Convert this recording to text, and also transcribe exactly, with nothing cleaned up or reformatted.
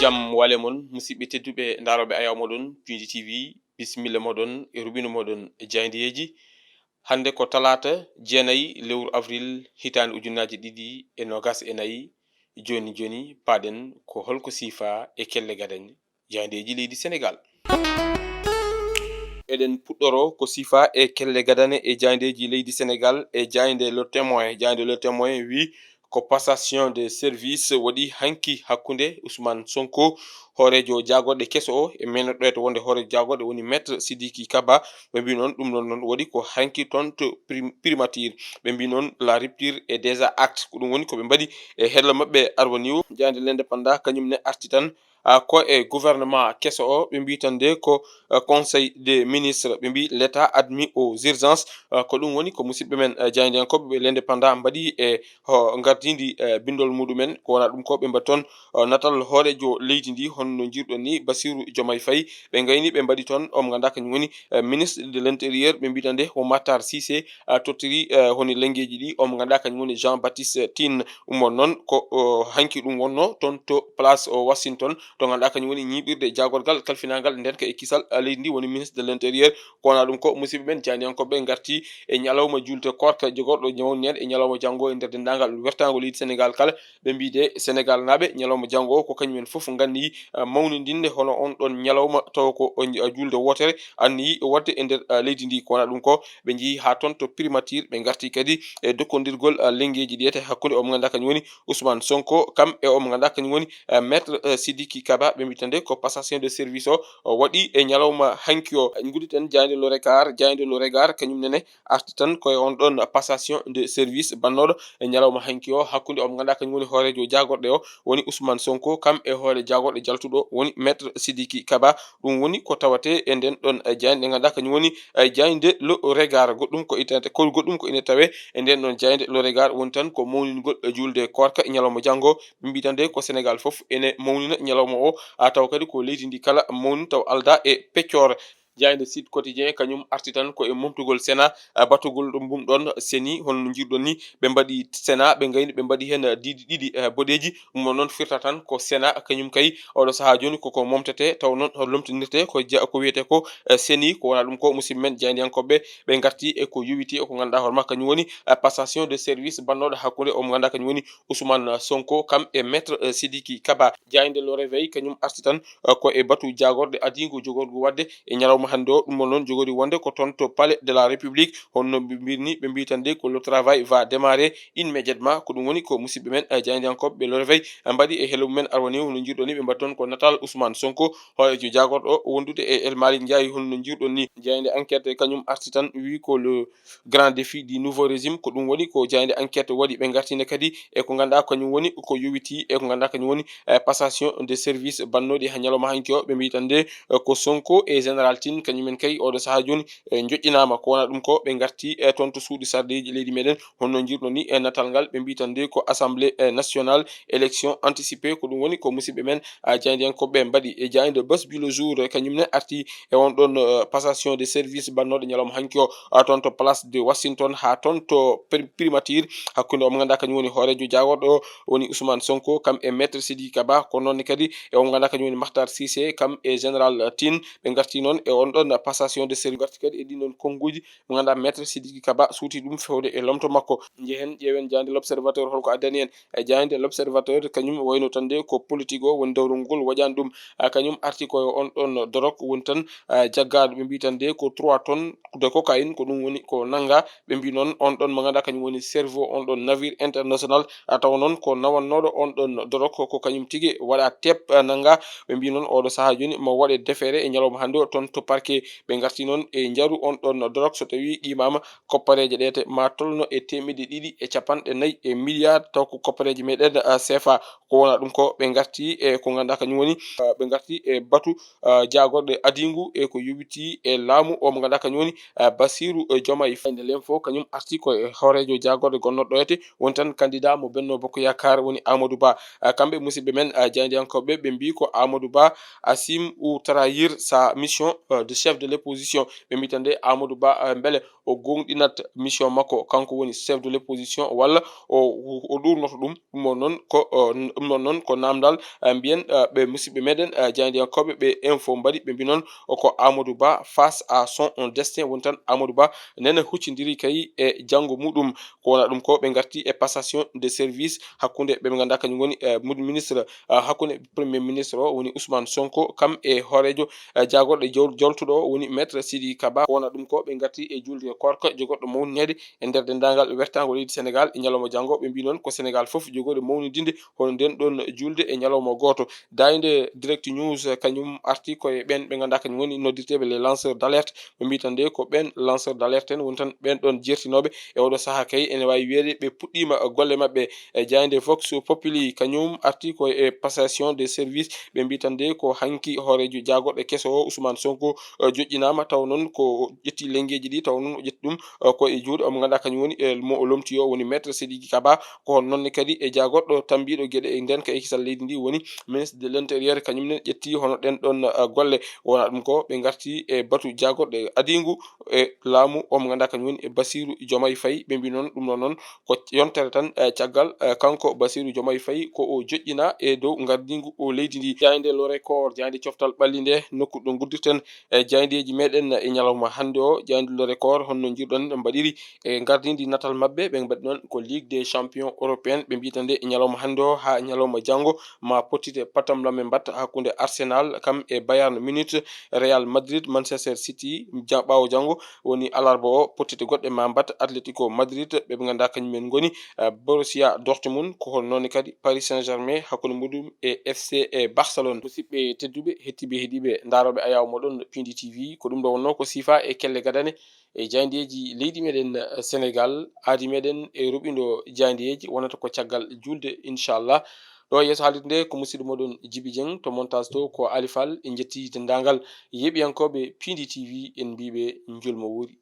Jam wale mon, musidɓe tedduɓe, ndaarooɓe ayaw moɗon, Pindi T V, bisimilla moɗon e rubino moɗon e jaayndeyeeji. Hannde ko talaata, jeenayi lewru avril, hitaande ujunnaaje ɗiɗi e noogas e nayi. Jooni jooni, paaɗen ko holko siifa e kelle gadaane jaayndeeji leydi Senegaal. Eɗen puɗɗoro ko siifa e kelle gadaane e jaayndeeji leydi Senegaal e jaaynde Le Témoin. Jaaynde Le Témoin wi ko passation de service waɗi hanki hakkunde Ousmane Sonko, hooreejo jaagorɗe keso o, e meenotɗo wonde hooreejo jaagorɗe woni Maître Sidiki Kaba. Ɓe mbi noon ɗum ɗon noon waɗi ko hanki toon to prim-, primature. Ɓe mbi noon la rupture est déjà acte. Ko ɗum woni ko ɓe mbaɗi e hello maɓɓe arwaniwo. Jaaynde L'Indépendant kañum ne arti tan, ah, ko e gouvernement keso o, ɓe mbi tan de ko, ah, conseil des ministres, ɓe mbi l'État admis aux urgences. Ah, ko ɗum woni ko musidɓe men, ah, jaayndiyankooɓe ɓe L'Indépendant mbaɗi e ho ngardindi, eh, bindol muɗumen. Ko wona ɗum ko ɓe mbaɗi toon, ah, natal hooreejo leydi ndi, hono no njirɗon ni, Bassirou Diomaye Faye. Ɓe ngayni, ɓe mbaɗi toon, omo ngannduɗaa kañum woni, eh, ministre de l'intérieur, ɓe mbi tan de ko Matar Cissé, ah, tottiri, eh, honi lenngeeji ɗi, omo ngannduɗaa kañum woni Jean Baptiste Tine. Ɗum won noon ko, o, hanki ɗum wonno toon to place o Washington, to ngannduɗaa kañum woni ñiiɓirde jaagorgal kalfinaagal ndenka e kisal, a, leydi ndi, woni ministre de l'intérieur. Ko wona ɗum ko, musidɓe men, jaayndiyankooɓe ngarti e ñalawma juulde koorka jogorɗo ñawndiyaade e ñalawma janngo e nder denndaangal wertaango leydi Senegaal kala. Ɓe mbi de Senegaalnaaɓe, ñalawma janngo o ko kañum en fof nganndi, a, mawnindinde hono on ɗon ñalawma tawa ko o, a, juulde wootere anniyi waɗde e nder, a, leydi ndi. Ko wona ɗum ko, ɓe njehi haa toon to primature, ɓe ngarti kadi e dokkondirgol, a, lenngeeji ɗi, e hakkunde omo ngannduɗaa kañum woni Ousmane Sonko, kam e omo ngannduɗaa kañum woni, eh, Maître, eh, Sidiki Kaba. Ɓe mbi tan de ko passation de service o, o waɗi e ñalawma hanki o. En ngudditen jaaynde Le Regard, jaaynde Le Regard kañum nene arti tan ko e on ɗon passation de service bannooɗo e ñalawma hanki o hakkunde omo ngannduɗaa kañum woni hooreejo jaagorɗe o, woni Ousmane Sonko, kam e hoore jaagorɗe jaltuɗo woni Maître Sidiki Kaba. Ɗum woni ko tawate e nden ɗon, eh, jaaynde nde ngannduɗaa kañum woni, eh, jaaynde Le Regard. Goɗɗum ko ina, ko goɗɗum ko ina tawe e nden ɗon jaaynde Le Regard, woni tan ko mawningol, eh, juulde koorka e ñalawma janngo. Ɓe mbi tan de ko Senegaal fof ene mawnina ñalawma o, a, taw kadi ko leydi ndi kala mawni taw aldaa e peccoore. Jaaynde Sud Quotidien kañum arti tan ko e momtugol Sénat, a, batugol ɗum ɗum ɗon seni, hono no njirɗon ni, ɓe mbaɗi Sénat, ɓe ngayni, ɓe mbaɗi heen diidi ɗiɗi, eh, boɗeeji. Ɗum ɗon noon firta tan ko Sénat kañum kay, oɗo sahaa jooni koko momtete, taw noon lomtinirte ko ja-, ko wiyetee ko, eh, seni. Ko wona ɗum ko, musidɓe men jaayndiyankooɓe, ɓe ngarti e ko yowiti e ko ngannduɗaa hoore maa kañum woni, eh, passation de service bannooɗo hakkunde omo ngannduɗaa kañum woni Ousmane Sonko, kam e Maître, eh, Sidiki Kaba. Jaaynde Le Réveil kañum arti tan, eh, ko e batu jaagorɗe adiingo jogorgu waɗde e ñalawma hannde o. Ɗum ɗon noon jogori wonde ko toon to Palais de la République, hono no ɓe mbirni, ɓe mbi tan de ko le travail va démarrer immédiatement. Ko ɗum woni ko musidɓe men, eh, jaayndiyankooɓe ɓe Le Réveil, eh, mbaɗi e hello mum en arwani, hono njirɗon ni, ɓe mbaɗi toon ko natal Ousmane Sonko, hooreejo jaagorɗo o, wondude e El Malick Ndiaye, hono no njirɗon ni. Jaaynde Enquête kañum arti tan, wi ko le grand défi du nouveau régime. Ko ɗum woni ko jaaynde Enquête waɗi. Ɓe ngartinde kadi e ko ngannduɗaa kañum woni ko yowiti e ko ngannduɗaa kañum woni, eh, passation de service bannooɗi haa ñalawma hanki o. Ɓe mbi tan de, eh, ko Sonko e Général Tine, kañum en kay oɗo sahaa jooni, eh, njoƴƴinaama. Ko wona ɗum ko, ɓe ngarti, eh, toon to suudu sarɗiiji leydi meɗen, hono no njirɗon ni, eh, natal ngal. Ɓe mbi tan de ko Assemblée, eh, nationale, élection anticipée. Ko ɗum woni ko musidɓe men, ah, jaayndiyankooɓe mbaɗi. E jaaynde Bës bi le Jour, eh, kañum ne arti e on ɗon, eh, passation de service bannooɗo ñalawma hanki o, ah, toon to place de Washington haa toon to pri-, primature, hakkunde omo ngannduɗaa kañum woni hooreejo jaagorɗo o, woni Ousmane Sonko, kam e Maître Sidiki Kaba, ko noon ne kadi e omo ngannduɗaa kañum woni Makhtar Cissé, kam e Général Tine. Ɓe ngarti noon e on ɗon passation de service, ngarti kadi e ɗin ɗon konnguuji mo ngannduɗaa Maître Sidiki Kaba suuti ɗum fewde e lomto makko. Njehen ƴeewen jaaynde L'Observateur holko addani en. E jaaynde L'Observateur kañum wayno tan de ko politique o woni dawrugol waɗaani ɗum. Ah, kañum arti ko e on ɗon dorog woni tan, ah, jaggaaɗo, ɓe mbi tan de ko trois tonnes de cocaïne, ko ɗum woni ko nannga. Ɓe mbi noon on ɗon mo ngannduɗaa kañum woni cerveau on ɗon navire international, a, taw noon ko nawannooɗo on ɗon dorog ko kañum tigi waɗa teep, ah, nannga. Ɓe mbi noon oɗo sahaa jooni mo waɗe defeere e ñalawma hannde o toon to parquet. Ɓe ngarti noon e njaru on ɗon dorog, so tawii qiimaama, koppareeje ɗe te ma tolno e teemeɗɗe ɗiɗi e capanɗe nayi e milliard, taw ko koppareeje meɗen, ah, C F A. Ko wona ɗum ko, ɓe ngarti e ko ngannduɗaa kañum woni, ah, ɓe ngarti e batu, ah, jaagorɗe adiingu e ko yowiti e laamu o mo ngannduɗaa kañum woni, ah, Bassirou, eh, Diomaye Faye. Nde L'Info kañum arti ko e hooreejo jaagorɗe gonnooɗo ɗo ete, woni tan candidat mo Benno Bokk Yaakaar, woni Amadou Ba. Ah, kamɓe musidɓe men, ah, jaayndiyankooɓe, ɓe mbi ko Amadou Ba assume ou trahir sa mission, euh, de chef de l'opposition. Ɓe mbi tan de Amadou Ba, euh, mbele o goongɗinat mission makko, kanko woni chef de l'opposition, walla o, o ɗuurnoto ɗum. Ɗum ɗon noon ko, o, ɗum ɗon noon ko naamndal, eh, mbiyen, eh, ɓe musidɓe meɗen, eh, jaayndiyankooɓe ɓe info mbaɗi, ɓe mbi noon ko Amadou Ba face à son destin. Woni tan Amadou Ba nene huccindiri kay e janngo muɗum. Ko wona ɗum ko ɓe ngarti e passation de service hakkunde ɓe ɓe ngannduɗaa kañum woni, eh, mud-, ministre, eh, hakkunde premier ministre o woni Ousmane Sonko, kam e hooreejo, eh, jaagorɗe jol-, joltuɗo o woni Maître Sidiki Kaba. Ko wona ɗum ko ɓe ngarti e juulde koorka jogorɗo mawninede e nder denndaangal wertaango leydi Sénégal e ñalawma janngo. Ɓe mbi noon ko Sénégal fof jogori mawnidinde hono nden ɗon juulde e ñalawma gooto. Daande Direct News, eh, kañum arti koye ɓen ɓe ngannduɗaa kañum woni noddirteeɓe les lanceurs d'alerte. Ɓe mbi tan de ko ɓen lanceurs d'alerte en woni tan ɓen ɗon jertinooɓe e oɗo sahaa kay ene waawi wiyeede ɓe puɗɗiima golle maɓɓe. E jaaynde Vox Populi kañum arti ko e passation de service. Ɓe mbi tan de ko hanki hooreejo jaagorɗe keso o Ousmane Sonko, eh, joƴƴinaama, taw noon ko o ƴetti lenngeeji ɗi, taw noon o ƴetti ɗum, eh, ko e juuɗe omo ngannduɗaa kañum woni, eh, mo o lomti o woni Maître Sidiki Kaba. Ko hono noon ne kadi e jaagorɗo tammbiiɗo geɗe e ndeenka e kisal leydi ndi woni ministre de l'intérieur, kañum ne ƴetti hono ɗen ɗon, eh, golle. Wona ɗum ko ɓe ngarti e batu jaagorɗe adiingu e laamu omo ngannduɗaa kañum woni e Bassirou Diomaye Faye. Ɓe mbi noon ɗum ɗon noon ko yontere tan, eh, caggal, eh, kanko Bassirou Diomaye Faye ko o joƴƴina e dow ngardiingu o leydi ndi. Jaaynde Le Record, jaaynde coftal ɓalli nde, nokku ɗo nguddirten e jaayndeeji meɗen e ñalawma hannde o. Jaaynde Le Record, honno njirɗon ɓe mbaɗiri e ngardiindi natal maɓɓe, ɓe mbaɗi noon ko Ligue des Champions européens. Ɓe mbi tan de e ñalawma hannde o haa ñalawma janngo ma pottite patam lamme mbatta hakkunde Arsenal kam e Bayern Munich, Real Madrid, Manchester City. Ja-, ɓaawo janngo woni alarba o, pottite goɗɗe ma mbatta Atletico Madrid, ɓe ɓe ngannduɗaa kañum en ngoni, eh, Borussia Dortmund, ko hono noon kadi Paris Saint-Germain hakkunde muɗum e F C e Barcelone. Musidɓe tedduɓe, hettiiɓe, heɗiiɓe, ndaarooɓe ayaawo moɗon Pindi T V, ko ɗum ɗo wonnoo ko siifa e kelle gadane e jaayndeeji leydi meɗen, eh, Sénégal, aadi meɗen e roɓindo jaayndeeji wonata ko caggal juulde, inchallah. Ɗo yeeso haalirde nde ko musidɗo moɗon Djiby Dieng, to montage to ko Ali Fall. En njetti denndaangal yeeɓiyankooɓe Pindi T V, en mbiiɓe njolmo wuuri.